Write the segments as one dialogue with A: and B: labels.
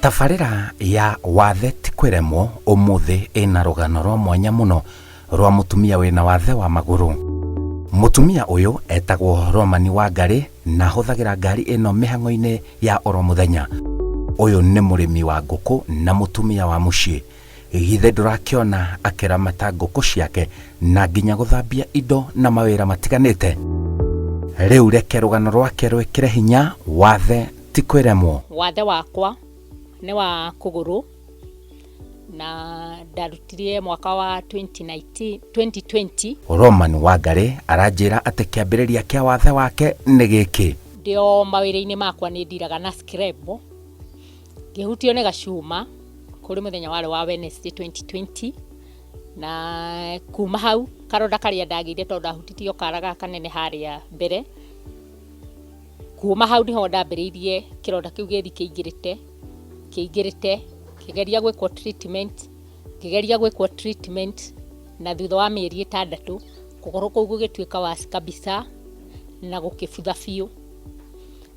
A: Tabarĩra ya Wathe ti kwĩremwo ũmũthĩ ĩna rũgano rwa mwanya mũno rwa mũtumia wĩna wathe wa magũrũ. Mũtumia ũyũ etagwo Romani Wangarĩ na ahũthagĩra ngari ĩno mĩhang'o-inĩ ya oro mũthenya. Ũyũ nĩ mũrĩmi wa ngũkũ na mũtumia wa mũciĩ. Githĩ ndũrakĩona akĩramata ngũkũ ciake na nginya gũthambia indo na mawĩra matiganĩte? Rĩu reke rũgano rwake rwĩkĩre hinya wathe ti kwĩremwo.
B: Wathe wakwa nĩ wa kũgũrũ na ndarutirie mwaka wa 2019, 2020.
A: Roman Wangarĩ aranjĩra atĩ kĩambĩrĩria kĩa wathe wake nĩ gĩkĩ.
B: Ndĩ o mawĩra-inĩ makwa nĩ ndiraga na scrabble, ngĩhutio nĩ gacuma kũrĩ mũthenya warĩ wa Wednesday 2020, na kuma hau karonda karĩa ndagĩire tondũ ndahutitio kara gaka kanene harĩa mbere, kuma hau niho ndambĩrĩirie kĩronda kĩu gĩthi kĩingĩrĩte kĩingĩrĩte, ngĩgeria gwĩkwo treatment, ngĩgeria gwĩkwo treatment, na thutha wa mĩeri 6 kũgũrũ kũu gũgĩtuĩka waci kabisa na gũkĩbutha biũ.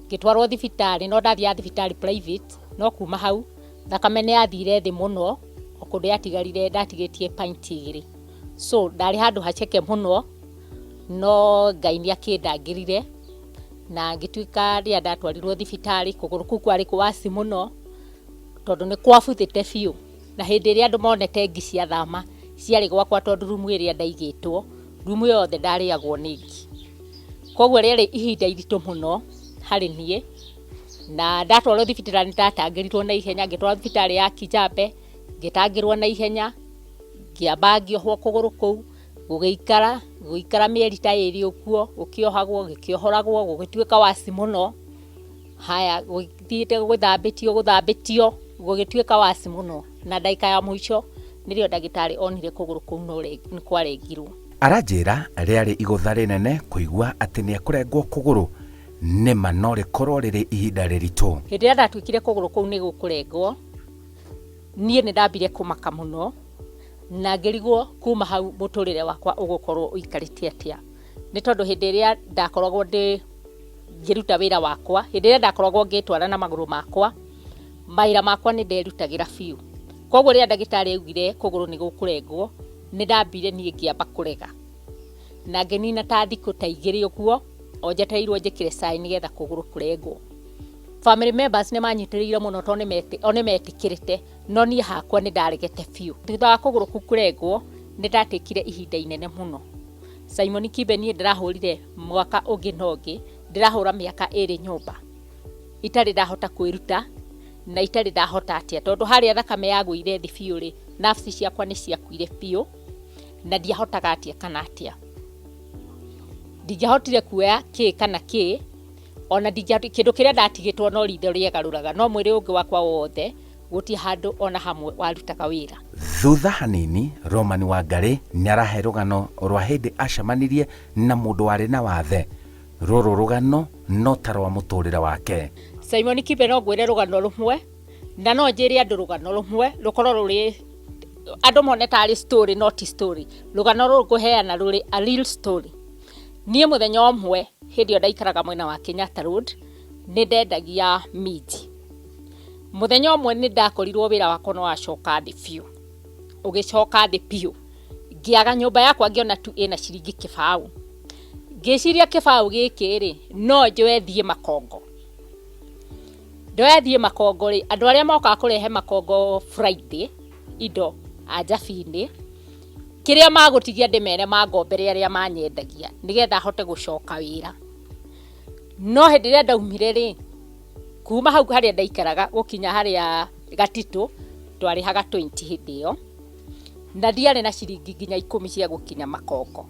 B: Ngĩtwarwo thibitarĩ, no ndathiaga thibitarĩ private, no kuma hau thakame nĩ yathire thĩ mũno, o kũndũ yatigarire ndatigĩtie pint 2. So ndarĩ handũ haceke mũno, no Ngai nĩ akĩndangĩrire na ngĩtuĩka rĩrĩa ndatwarirwo thibitarĩ kũgũrũ kũu kwarĩ waci mũno tondũ nĩ kwabuthĩte biũ. Na hĩndĩ ĩrĩa andũ monete ngi ciathama ciarĩ gwakwa tondũ rumu ĩrĩa ndaigĩtwo, rumu yothe ndarĩagwo nĩ ngi. Koguo rĩarĩ ihinda iritũ mũno harĩ niĩ, na ndatwarwo thibitarĩ nĩ ndatangĩrirwo na ihenya, ngĩtwarwo thibitarĩ ya Kijabe, ngĩtangĩrwo na ihenya, ngĩamba ngĩohwo kũgũrũ kũu, gũgĩikara, gũgĩikara mĩeri ta 2 ũguo, gũkĩohagwo, gũkĩohoragwo, gũgĩtuĩka waci mũno. Haya, gũthiĩte gũthambĩtio, gũthambĩtio, gũgĩtuĩka waci mũno. Na ndagĩka ya mũico nĩrĩo ndagĩtarĩ onire kũgũrũ kũu no nĩ kwarengirwo.
A: Aranjĩra rĩarĩ igũtha rĩnene kũigua atĩ nĩ ekũrengwo kũgũrũ, nĩma no rĩkorwo rĩrĩ ihinda rĩritũ.
B: Hĩndĩ ĩrĩa ndatuĩkire kũgũrũ kũu nĩ gũkũrengwo, niĩ nĩ ndambire kũmaka mũno na ngĩrigwo kuma hau mũtũrĩre wakwa ũgũkorwo ũikarĩte atĩa. Nĩ tondũ hĩndĩ ĩrĩa ndakoragwo ndĩ ngĩruta wĩra wakwa, hĩndĩ ĩrĩa ndakoragwo ngĩtwara na magũrũ makwa, mawĩra makwa nĩ nderutagĩra biũ. Koguo rĩrĩa ndagĩtarĩ augire kũgũrũ nĩ gũkũrengwo, nĩ ndambire niĩ ngĩamba kũrega. Na ngĩnina ta thikũ ta 2 ũguo, o njetereirwo njĩkĩre cai nĩgetha kũgũrũ kũrengwo. Family members nĩ manyitĩrĩire mũno tondũ o nĩ metĩkĩrĩte, no niĩ hakwa nĩ ndaregete biũ. Thutha wa kũgũrũ kũu kũrengwo, nĩ ndatĩkire ihinda inene mũno. Simon Kibe niĩ ndĩrahũrire mwaka ũngĩ na ũngĩ, ndĩrahũra mĩaka 2 nyũmba. Itarĩ ndahota kwĩruta na itarĩ ndahota atĩa, tondũ harĩa thakame yagũire thĩ biũ rĩ, nerves ciakwa nĩ ciakuire biũ na ndiahotaga atĩa kana atĩa. Ndingĩahotire kuoya kĩ kana kĩ, ona ndingĩahotire, kĩndũ kĩrĩa ndatigĩtwo no ritho rĩegarũraga, no mwĩrĩ ũngĩ wakwa wothe gũtirĩ handũ ona hamwe warutaga wĩra.
A: Thutha hanini Roman Wangarĩ nĩ arahe rũgano rwa hĩndĩ acemanirie na mũndũ warĩ na wathe. Rũrũ rũgano no ta rwa mũtũrĩre wake.
B: Simon Kibe no ngwĩre rũgano rũmwe, na no njĩre andũ rũgano rũmwe rũkorwo rũrĩ andũ mone tarĩ story, no ti story. Rũgano rũrũ ngũheana rũrĩ a real story. Niĩ mũthenya ũmwe hĩndĩ ĩyo ndaikaraga mwena wa Kenyatta Road, nĩ ndendagia minji. Mũthenya ũmwe nĩ ndakorirwo wĩra wakwa nĩ wacoka thĩ biũ, ũgĩcoka thĩ biũ. Ngĩaga nyũmba yakwa ngĩona tu ĩna ciringi 0. Ngĩciria 0 gĩkĩ rĩ, no njoe thiĩ Makongo. Ndoya thiĩ Makongo rĩ, andũ arĩa mokaga kũrehe Makongo Friday, indo a Njabinĩ, kĩrĩa magũtigia ndĩmere mangombere arĩa manyendagia, nĩgetha hote gũcoka wĩra. No hĩndĩ ĩrĩa ndaumire rĩ, kuma hau harĩa ndaikaraga gũkinya harĩa Gatitũ, twarĩhaga 20 hĩndĩ ĩyo, na ndiarĩ na ciringi nginya 10 cia gũkinya Makongo.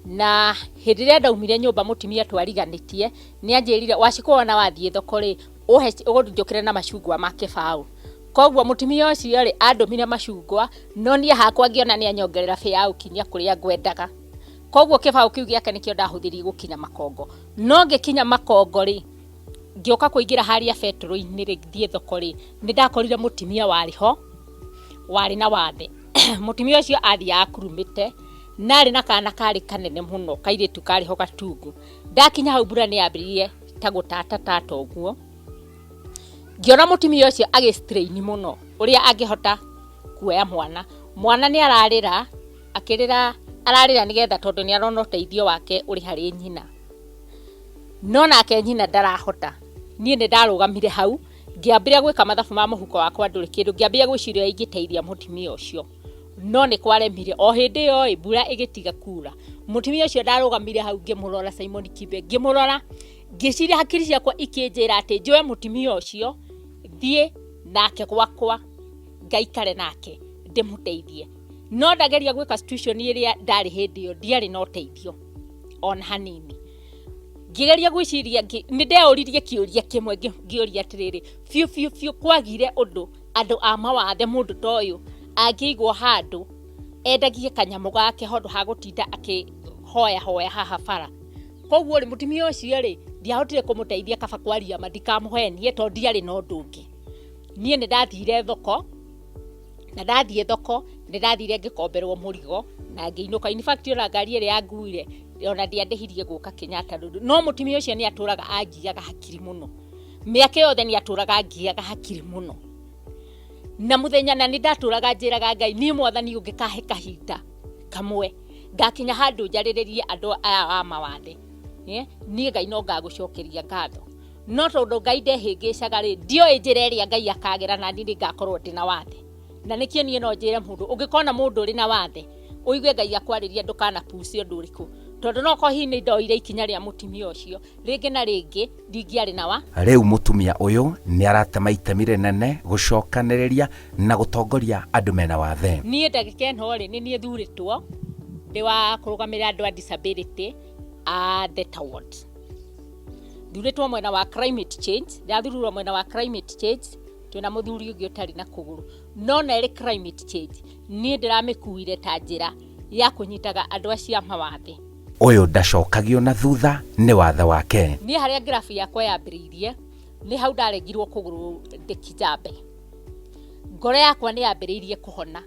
B: Na hĩndĩ ĩrĩa ndaumire nyũmba mũtumia twariganĩtie, nĩ anjĩrire Wacikũ wona wathiĩ thoko rĩ, ũhe ũnjũkĩre na macungwa ma 0. Koguo mũtumia ũcio rĩ, andũmire macungwa, no niĩ hakwa ngĩona nĩ anyongerera bĩa ya gũkinyia kũrĩa ngwendaga. Koguo 0 kĩu gĩake nĩkĩo ndahũthĩrire gũkinya Makongo. No ngĩkinya Makongo rĩ, ngĩũka kũingĩra harĩa betũrũ-inĩ rĩ, thiĩ thoko rĩ, nĩ ndakorire mũtumia warĩ ho, warĩ na wathe. Mũtumia ũcio athiaga akurumĩte, na arĩ na kana karĩ kanene mũno, kairĩtu karĩ ho gatungu. Ndakinya hau mbura nĩ yambĩrĩirie ta gũtatatata ũguo. Ngĩona mũtumia ũcio agĩ strain mũno ũrĩa angĩhota kuoya mwana. Mwana nĩ ararĩra, akĩrĩra ararĩra nĩgetha tondũ nĩ arona ũteithio wake ũrĩ harĩ nyina. No nake nyina ndarahota. Niĩ nĩ ndarũgamire hau, ngĩambĩrĩria gwĩka mathabu ma mũhuko wakwa ndũrĩ kĩndũ, ngĩambĩrĩria gwĩciria ũrĩa ingĩteithia mũtumia ũcio. No nĩ kwaremire. O hĩndĩ ĩyo ĩ, mbura ĩgĩtiga kura. Mũtumia ũcio ndarũgamire hau ngĩmũrora Simon Kibe, ngĩmũrora, ngĩciria hakiri ciakwa ikĩnjĩra atĩ njoe mũtumia ũcio, thiĩ nake gwakwa, ngaikare nake, ndĩmũteithie. No ndageria gwĩka situation ĩrĩa ndarĩ hĩndĩ ĩyo, ndiarĩ na ũteithio ona hanini. Ngĩgeria gwĩciria, nĩ ndeũririe kĩũria kĩmwe, ngĩũria atĩrĩrĩ, biũ biũ biũ kwagire ũndũ andũ a mawathe mũndũ ta ũyũ angĩigwo handũ endagie kanyamũ gake handũ ha gũtinda akĩhoya hoya haha bara. Koguo rĩ, mũtumia ũcio rĩ, ndiahotire kũmũteithia kaba kwaria ma ndikamũhenie tondũ ndiarĩ na ũndũ ũngĩ. Niĩ nĩ ndathire thoko, na ndathiĩ thoko nĩ ndathire ngĩkomberwo mũrigo na ngĩinũka. In fact ona ngari ĩrĩa yanguire ona ndiandĩhirie gũka Kenyatta Road. No mũtumia ũcio nĩ atũraga angiaga hakiri mũno. Mĩaka yothe nĩ atũraga angiaga hakiri mũno. Na mũthenya na nĩ ndatũraga njĩraga Ngai, niĩ mwathani ũngĩkahe kahinda kamwe ngakinya handũ njarĩrĩrie andũ aya a mawathe, niĩ Ngai no ngagũcokeria ngatho. No tondũ Ngai ndehĩngĩcaga rĩ, ndioĩ njĩra ĩrĩa Ngai akagera na niĩ nĩngakorwo ndĩ na wathe. Na nĩkĩo niĩ no njĩre mũndũ, ũngĩkona mũndũ ũrĩ na wathe, ũigue Ngai akwarĩria ndũkanapuce ũndũ ũrĩkũ. Tondũ no korwo hihi nĩ ndoire ikinya rĩa mũtumia ũcio, rĩngĩ na rĩngĩ ndingĩarĩ na wa.
A: Rĩu mũtumia ũyũ nĩ aratema itemi rĩnene gũcokanĩrĩria na gũtongoria andũ mena wathe.
B: Niĩ ndagĩka ĩno rĩ, nĩ niĩ thurĩtwo ndĩ wa kũrũgamĩrĩra andũ a disability a Theta Ward. Thurĩtwo mwena wa climate change, ndathururwo mwena wa climate change, twĩna mũthuri ũngĩ ũtarĩ na kũgũrũ. No na ĩrĩ climate change, niĩ ndĩramĩkuire ta njĩra ya kũnyitaga andũ acio a mawathe.
A: Ũyũ ndacokagio na thutha nĩ wathe wake.
B: Niĩ harĩa graph yakwa yambĩrĩirie, nĩ hau ndarengirwo kũgũrũ ndĩ Kijambe. Ngoro yakwa nĩ yambĩrĩirie kũhona.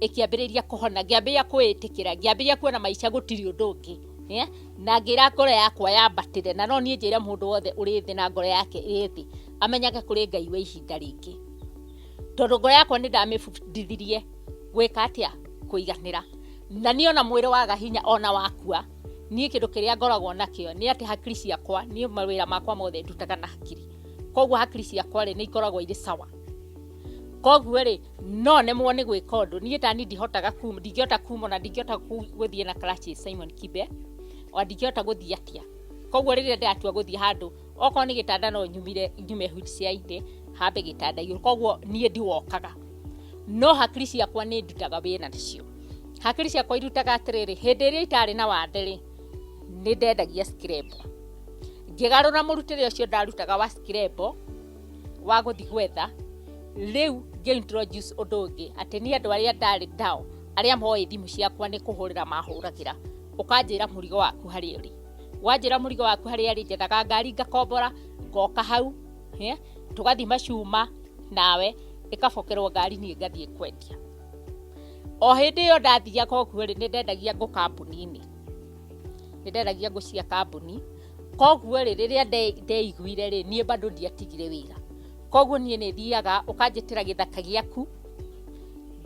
B: Ĩkĩambĩrĩria kũhona, ngĩambĩrĩria kwĩĩtĩkĩra, ngĩambĩrĩria kuona maica gũtirĩ ũndũ ũngĩ. Na ngĩra ngoro yakwa yambatĩre, na no niĩ njĩre mũndũ wothe ũrĩ thĩ na ngoro yake ĩ thĩ, amenyage kũrĩ Ngai wa ihinda rĩngĩ. Tondũ ngoro yakwa nĩ ndamĩbundithirie gwĩka atĩa? Kũiganĩra. Na niĩ ona mwĩrĩ waga hinya ona wakua, niĩ kĩndũ kĩrĩa ngoragwo nakĩo nĩ atĩ hakiri ciakwa, niĩ mawĩra makwa mothe ndutaga na hakiri. Koguo hakiri ciakwa rĩ, nĩ ikoragwo irĩ sawa. Koguo rĩ, no nemwo nĩ gwĩka ũndũ. Niĩ ta niĩ ndihotaga kuma, ndingĩhota kuma ona ndingĩhota gũthiĩ na crutches Simon Kibe, ona ndingĩhota gũthiĩ atĩa. Koguo rĩrĩa ndĩratua gũthiĩ handũ, okorwo nĩ gĩtanda no nyumire, nyume wheelchair-inĩ, hambe gĩtanda igũrũ. Koguo niĩ ndiwokaga. No hakiri ciakwa nĩ ndutaga wĩra nacio. Hakiri ciakwa irutaga atĩrĩrĩ, hĩndĩ ĩrĩa itarĩ na wathe rĩ, nĩ ndendagia scrabble. Ngĩgarũra mũrutĩre ũcio ndarutaga wa scrabble, wa gũthiĩ gwetha, rĩu ngĩ introduce ũndũ ũngĩ, atĩ niĩ andũ arĩa ndarĩ nao, arĩa moĩ thimũ ciakwa nĩ kũhũrĩra mahũragĩra, ũkanjĩra mũrigo waku harĩa ũrĩ. Wanjĩra mũrigo waku harĩa ũrĩ, njethaga ngari ngakombora, ngoka hau, tũgathima cuma nawe, ĩkabokerwo ngari niĩ ngathiĩ kwendia. O hĩndĩ ĩyo ndathiaga ũguo rĩ, nĩ ndendagia ngũ kambuni-inĩ. Nĩ ndendagia ngũ cia kambuni. Koguo rĩ, rĩrĩa ndeiguire rĩ, niĩ bado ndiatigire wĩra. Koguo niĩ nĩ thiaga, ũkanjĩtĩra gĩthaka gĩaku,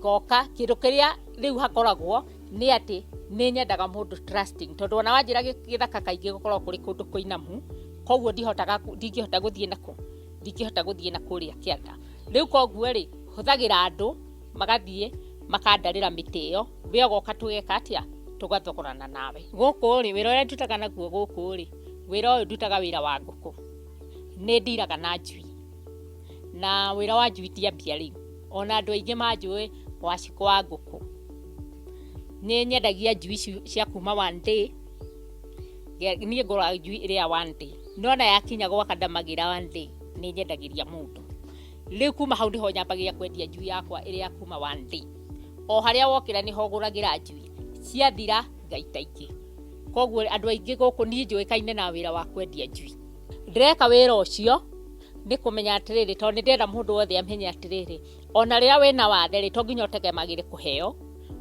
B: ngoka, kĩndũ kĩrĩa rĩu hakoragwo nĩ atĩ nĩ nyendaga mũndũ trusting, tondũ ona wanjĩra gĩthaka kaingĩ gũkoragwo kũrĩ kũndũ kũinamu, koguo ndihotaga, ndingĩhota gũthiĩ nakũ, ndingĩhota gũthiĩ na kũrĩa kĩanda. Rĩu koguo rĩ, hũthagĩra andũ, magathiĩ, makandarĩra mĩtĩ ĩyo, we ũgoka tũgeka atĩa? Tũgathogorana nawe. Gũkũ rĩ, wĩra ũrĩa ndutaga naguo gũkũ rĩ, wĩra ũyũ ndutaga wĩra wa ngũkũ. Nĩ ndiraga na njui. Na wĩra wa njui ndiambia rĩu. Ona andũ aingĩ manjũĩ Wacikũ wa ngũkũ. Nĩ nyendagia njui cia kuma one day. Niĩ ngũraga njui ĩrĩa one day. No ona yakinya gwaka ndamagĩra one day, nĩ nyendagĩria mũndũ. Rĩu kuma hau nĩho nyambagia kwendia njui yakwa ĩrĩa ya kuma one day. O harĩa wokĩra nĩho ngũragĩra njui. Ciathira ngaita ingĩ. Koguo andũ aingĩ gũkũ niĩ njũĩkaine na wĩra wa kwendia njui. Ndĩreka wĩra ũcio nĩ kũmenya atĩrĩrĩ, tondũ nĩ ndĩrenda mũndũ wothe amenye atĩrĩrĩ, ona rĩrĩa wĩna wathe rĩ, to nginya ũtegemagĩre kũheo,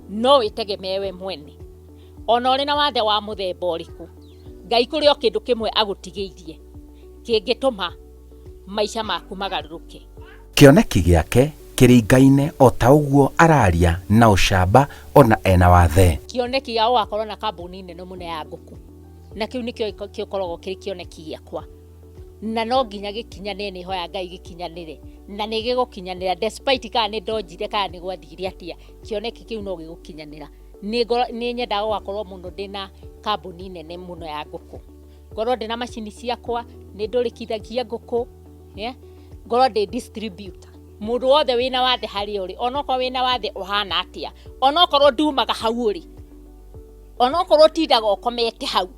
B: no wĩtegemee we mwene. Ona ũrĩ na wathe wa mũthemba ũrĩkũ, Ngai kũrĩ o kĩndũ kĩmwe agũtigĩirie, kĩngĩtũma Maica maku magarũrũke.
A: Kĩoneki gĩake kĩringaine o ta ũguo araria na ũcamba ona ena wathe.
B: Kĩoneki gĩa gũgakorwo na kambuni nene mũno ya ngũkũ, na kĩu nĩkĩo gĩkoragwo kĩrĩ kĩoneki gĩakwa, na no nginya gĩkinyanĩre. Nĩ hoya Ngai gĩkinyanĩre, na nĩ gĩgũkinyanĩra despite kana nĩ ndonjire kana nĩ gwathire atĩa. Kĩoneki kĩu no gĩgũkinyanĩra. Nĩ nyendaga gũgakorwo mũno ndĩna kambuni nene mũno ya ngũkũ, ngorwo ndĩna macini ciakwa, nĩ ndũrĩkithagia ngũkũ, yeah? Ngorwo ndĩ distributor. Mũndũ wothe wĩna wathe harĩa ũrĩ, onokorwo wĩna wathe ũhana atĩa, onokorwo ndumaga hau ũrĩ, onokorwo ũtindaga ũkomete hau,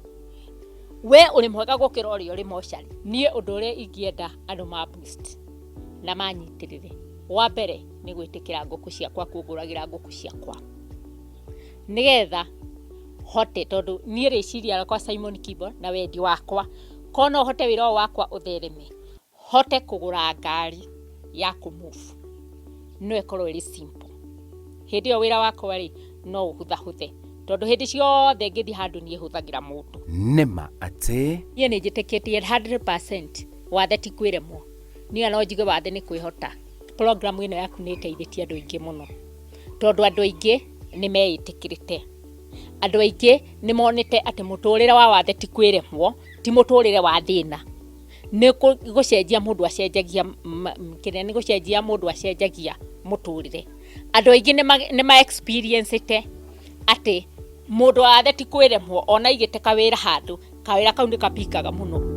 B: we ũrĩ mwega gũkĩra ũrĩa ũrĩ mocarĩ. Niĩ ũndũ ũrĩa ingĩenda andũ ma boost na manyitĩrĩre, wa mbere nĩ gwĩtĩkĩra ngũkũ ciakwa, kũngũragĩra ngũkũ ciakwa nĩgetha hote, tondũ niĩ rĩciria rĩakwa, Simon Kibo, na wendi wakwa, ko no hote wĩra ũyũ wakwa ũthereme, hote kũgũra ngari ya kũmove, no ĩkorwo ĩrĩ simple. Hĩndĩ ĩyo wĩra wakwa rĩ no ũhũthahũthe, tondũ hĩndĩ ciothe ngĩthiĩ handũ niĩ hũthagĩra mũndũ.
A: Nĩma atĩ
B: Niĩ nĩ njĩtĩkĩtie 100% wathe ti kwĩremwo. Niĩ no njuge wathe nĩ kwĩhota. Program ĩno yaku nĩ ĩteithĩtie andũ aingĩ mũno, tondũ andũ aingĩ nĩ meĩtĩkĩrĩte, andũ aingĩ nĩ monete atĩ mũtũrĩre wa wathe ti kwĩremwo, ti mũtũrĩre wa thĩna. Nĩ gũcenjia mũndũ acenjagia kĩrĩa, nĩ gũcenjia mũndũ acenjagia mũtũrĩre. Andũ aingĩ nĩ ma experience-ĩte atĩ mũndũ wa wathe ti kwĩremwo. Ona aigĩte kawĩra handũ, kawĩra kau nĩ kapikaga mũno.